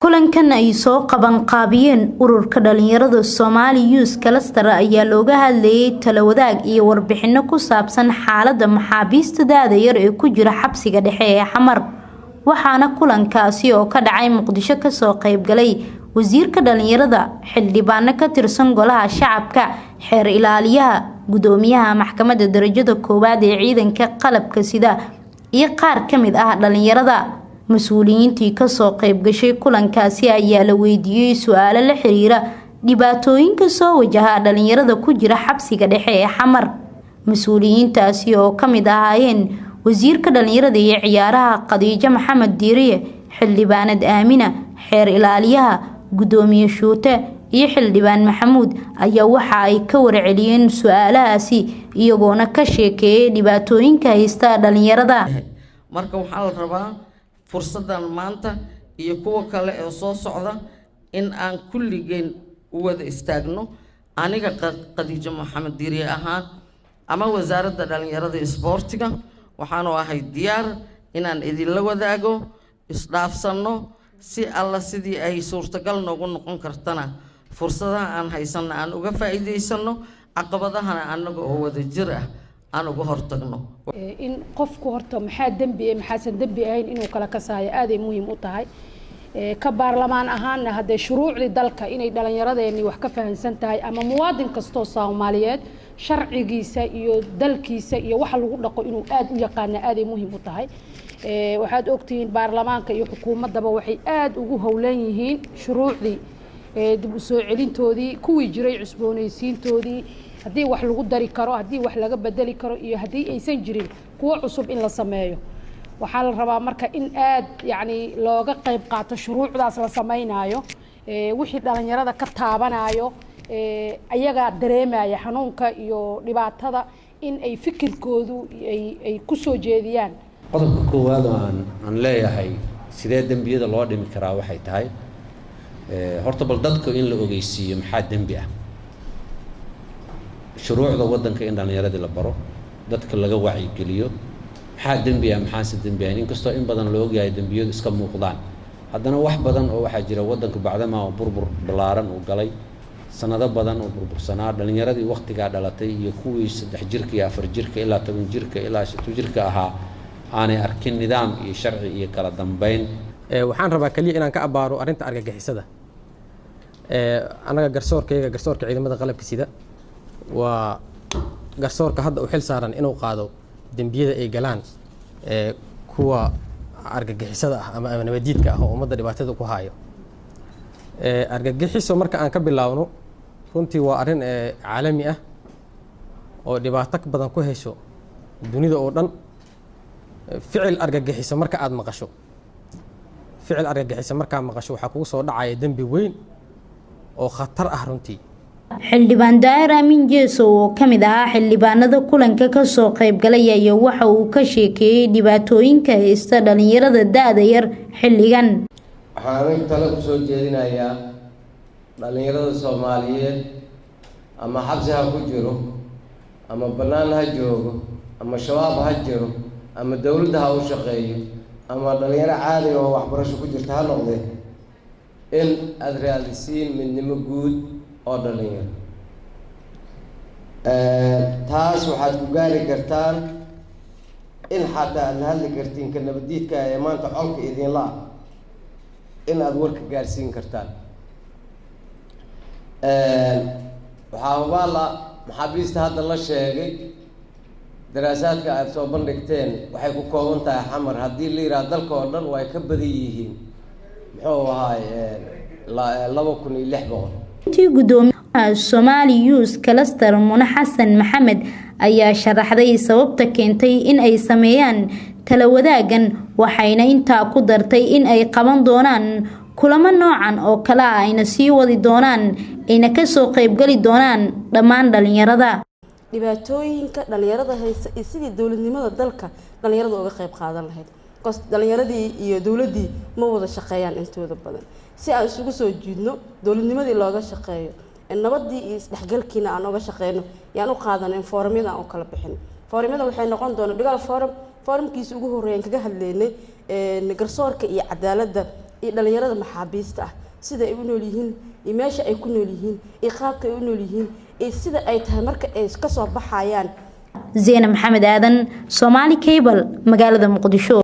Kulankan ay soo qaban qaabiyeen ururka dhalinyarada Somali Youth Cluster ayaa looga hadlayay talo wadaag iyo warbixino ku saabsan xaaladda maxaabiista da'da yar ee ku jira xabsiga dhexe ee Xamar. Waxaana kulankaasi oo ka dhacay Muqdisho kasoo qayb galay wasiirka dhalinyarada, xildhibaano ka tirsan golaha shacabka, xeer ilaaliyaha, gudoomiyaha maxkamadda darajada koowaad ee ciidanka qalabka sida iyo qaar ka mid ah dhalinyarada. Mas-uuliyiintii kasoo qayb gashay kulankaasi ayaa la weydiiyey su-aalo la xiriira dhibaatooyinka soo wajaha dhalinyarada ku jira xabsiga dhexe ee Xamar. Mas-uuliyiintaasi oo ka mid ahaayeen wasiirka dhalinyarada iyo ciyaaraha Khadiijo Maxamed Diiriye, xildhibaanad Aamina, xeer ilaaliyaha, gudoomiye Shuute iyo xildhibaan Maxamuud ayaa waxa ay ka warceliyeen su-aalahaasi, iyagoona ka sheekeeyay dhibaatooyinka haysta dhalinyarada. Marka waxaa la rabaa fursaddan maanta iyo kuwa kale ee soo socda in aan kulligeen u wada istaagno, aniga Khadiijo Maxamed Diiriye ahaan ama wasaaradda dhalinyarada isboortiga, waxaanu ahay diyaar inaan idinla wadaago, isdhaafsanno, si alla sidii ay suurtagal noogu noqon kartana fursadaha aan haysanno aan uga faa'iidaysanno, caqabadahana annaga oo wada jir ah aan uga hortagno. In qofku horta maxaa dembi eh, maxaasan dembi ahayn inuu kala kasaayo aaday muhiim u tahay. Ka baarlamaan ahaanna haddee shuruucdii dalka inay dhalinyaradeenii wax ka fahansan tahay ama muwaadin kastoo Soomaaliyeed sharcigiisa iyo dalkiisa iyo waxa lagu dhaqo inuu aada u yaqaana aaday muhiim u tahay. Waxaad ogtihiin baarlamaanka iyo xukuumaddaba waxay aada ugu howlan yihiin shuruucdii dib u soo celintoodii, kuwii jiray cusboonaysiintoodii, haddii wax lagu dari karo, haddii wax laga bedeli karo iyo haddii aysan jirin kuwo cusub in la sameeyo. Waxaa la rabaa marka in aad yacni looga qayb qaato shuruucdaas la samaynayo, wixii dhalinyarada ka taabanayo, ayagaa dareemaya xanuunka iyo dhibaatada, in ay fikirkoodu ay ku soo jeediyaan. Qodobka koowaad oo aan leeyahay sidee dembiyada loo dhimi karaa waxay tahay horta bal dadka in la ogeysiiyo maxaa dembi ah, shuruucda waddanka in dhallinyaradii la baro, dadka laga wacyigeliyo maxaa dembi ah, maxaase dembi ahayn. Inkastoo in badan la ogyahay dembiyadu iska muuqdaan, haddana wax badan oo waxaa jira waddanku bacdamaa oo burbur ballaaran uu galay, sanado badan oo burbursanaa, dhallinyaradii waktigaa dhalatay iyo kuwii 3 jirka iyo 4 jirka ilaa 10 jirka ilaa 5 jirka ahaa aanay arkin nidaam iyo sharci iyo kala dambeyn. Waxaan rabaa kaliya inaan ka abaaro arrinta argagixisada. Annaga garsoorkayga, garsoorka ciidamada qalabka sida, waa garsoorka hadda u xil saaran inuu qaado dembiyada ay galaan kuwa argagixisada ah ama nabadiidka ah oo ummadda dhibaatada ku haayo. Argagixiso marka aan ka bilaabno, runtii waa arrin caalami ah oo dhibaato badan ku hesho dunida oo dhan. Ficil argagixiso marka aada maqasho, ficil argagixiso markaa maqasho, waxaa kugu soo dhacaya dembi weyn oo khatar ah runtii. Xildhibaan Daahir Aamin Jeesow oo ka mid ahaa xildhibaanada kulanka kasoo qayb galay ayaa waxa uu ka sheekeeyey dhibaatooyinka haysta dhalinyarada da-da yar xilligan. Waxaan aniga talo kusoo jeedinayaa dhalinyarada Soomaaliyeed, ama xabsi ha ku jiro, ama bannaan ha joogo, ama Shabaab ha jiro, ama dowladda ha u shaqeeyo, ama dhalinyaro caadiga oo waxbarasho ku jirta ha noqdee, in aada raadisiin midnimo guud oo dhalinyaro. Taas waxaad ku gaari kartaan in xataa aada la hadli kartiin ka nabadiidka ee maanta colka idinla ah, in aada warka gaarsiin kartaan. Waxaa hubaala maxaabiista hadda la sheegay, daraasaadka aada soo bandhigteen waxay ku kooban tahay Xamar. Haddii la yidhaha dalka oo dhan way ka badan yihiin, muxuu ahaay, 2600. Intii gudoomiyaha Somali Youth Cluster Mune Xasan Maxamed ayaa sharaxday sababta keentay in ay sameeyaan tala wadaagan, waxayna intaa ku dartay in ay qaban doonaan kulamo noocan oo kale ah, ayna sii wadi doonaan, ayna kasoo qaybgali doonaan dhammaan dhalinyarada. Dhibaatooyinka dhalinyarada haysta iyo sidii dowladnimada dalka dhalinyarada uga qayb qaadan lahayd, because dhalinyaradii iyo dowladdii ma wada shaqeeyaan intooda badan. Si aan isugu soo jiidno, dowladnimadii looga shaqeeyo, nabadii iyo isdhexgalkiina aan uga shaqeyno, yaan u qaadano in foorumyada aan u kala bixin. Foorumyada waxay noqon doonaa dhigaal forum. Forumkiisa ugu horreeyaan kaga hadlaynay garsoorka iyo cadaaladda. iyo dhalinyarada maxaabiista ah, sida ay u nool yihiin iyo meesha ay ku nool yihiin iyo qaabka ay u nool yihiin iyo sida ay tahay marka ay kasoo baxayaan. Zeyne Maxamed Aadan, Somali Cable, magaalada Muqdisho.